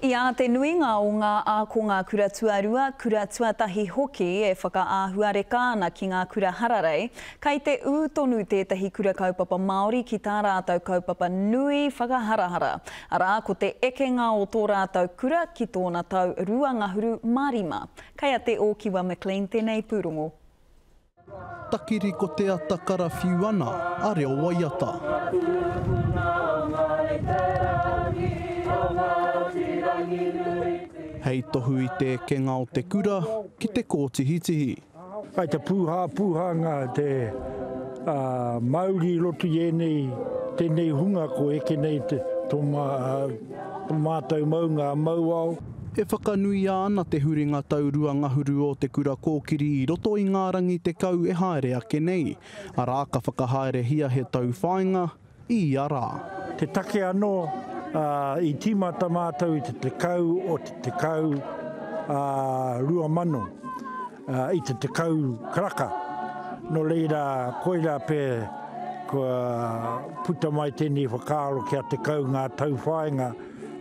I a te nuinga o ngā ākonga kura tuarua, kura tuatahi hoki e whakaāhuareka ana ki ngā kura hararei, kei te ū tonu tētahi kura kaupapa Māori ki tā rātou kaupapa nui whakaharahara, arā, ko te ekenga o tō rātou kura ki tōna tau 25. Kei a Te Ōkiwa McLean tēnei pūrongo. Takiri ko te ata karawhiu ana a reo waiata. Hei tohu i te ekenga o te kura ki te kōtihitihi. Kai te pūhāpūhā ngā te mauri i roto i ēnei, tēnei hunga ko eke nei te, tō mātou maunga a Mauao. E whakanuia ana te huringa tau ruangahuru o Te Kura Kōkiri i roto i ngā rangi 10 e haere ake nei, arā, ka whakahaerehia he tauwhāinga i ia rā. Te take anō, i tīmata mātou i te 10 o te 10, 2000, i te 10 karaka. Nō reira, koirā pea kua puta mai tēnei whakaaro kia 10 ngā tauwhāinga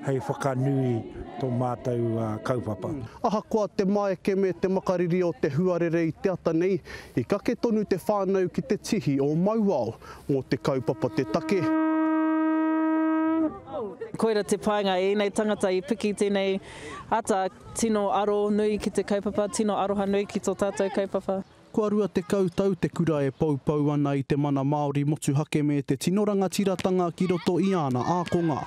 hei whakanui tō mātou kaupapa. Ahakoa te maeke me te makariri o te huarere i te ata nei, i kake tonu te whānau ki te tihi o Mauao mō te kaupapa te take. Koira te painga i ēnei tangata i piki tēnei ata, tino aro nui ki te kaupapa, tino aroha nui ki tō tātou kaupapa. Kua 20 tau te kura e poupou ana i te mana Māori motuhake me te tino rangatiratanga ki roto i āna ākonga.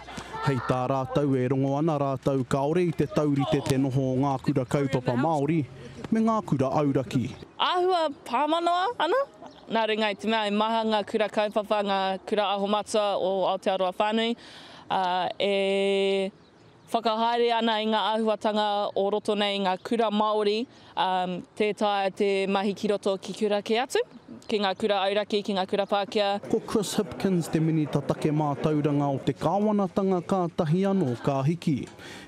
Hei tā rātou e rongo ana rātou kāore i te taurite te noho o ngā kura kaupapa Māori me ngā kura auraki. Āhua pāmanawa ana, nā runga i te mea e maha ngā kura kaupapa, ngā kura aho matua o Aotearoa whānui, ā, e. Whakahaere ana i ngā āhuatanga o roto nei i ngā kura Māori, ā, tē taea te mahi ki roto ki kura kē atu, ki ngā kura auraki, ki ngā kura Pākehā. Ko Chris Hipkins te Minita Take Mātauranga o te Kāwanatanga kātahi anō ka hiki.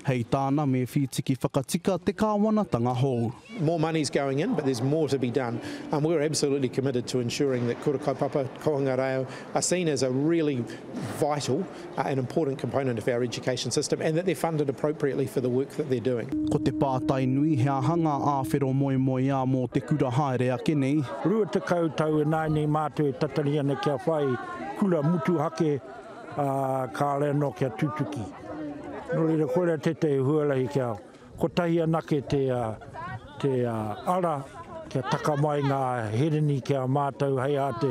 Hei tāna me whītiki whakatika te kāwanatanga hou. More money's going in but there's more to be done. We're absolutely committed to ensuring that Kura Kaupapa, Kohanga Reo are seen as a really vital an important component of our education system and that they're funded appropriately for the work that they're doing. Ko te pātai nui he aha ngā āwhero moemoeā mō te kura haere ake nei? 20 tau ināianei mātou e tatari ana kia whai kura motuhake, ā, kāore anō kia tutuki. Nō reira, koirā tētahi huarahi kia Kotahi anake te te ara kia taka mai ngā hereni ki a mātou hei ā te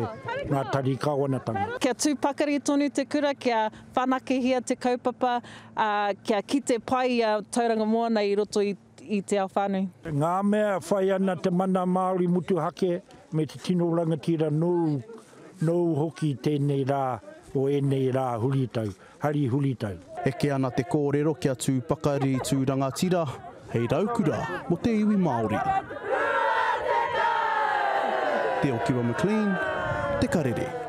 ngā tari kāwanatanga. Kia tū pakari tonu te kura, kia whanakehia te kaupapa, ā, kia kite pai i a Tauranga Moana i roto i i te ao whānui. Ngā mea e whai ana te mana Māori motuhake me te tino rangatira nōu, nōu hoki tēnei rā o ēnei rā huritau. Hari huritau. Eke ana te kōrero kia tū pakari, tū rangatira, hei raukura mō te iwi Māori. Te Okiwa McLean, Te Karere.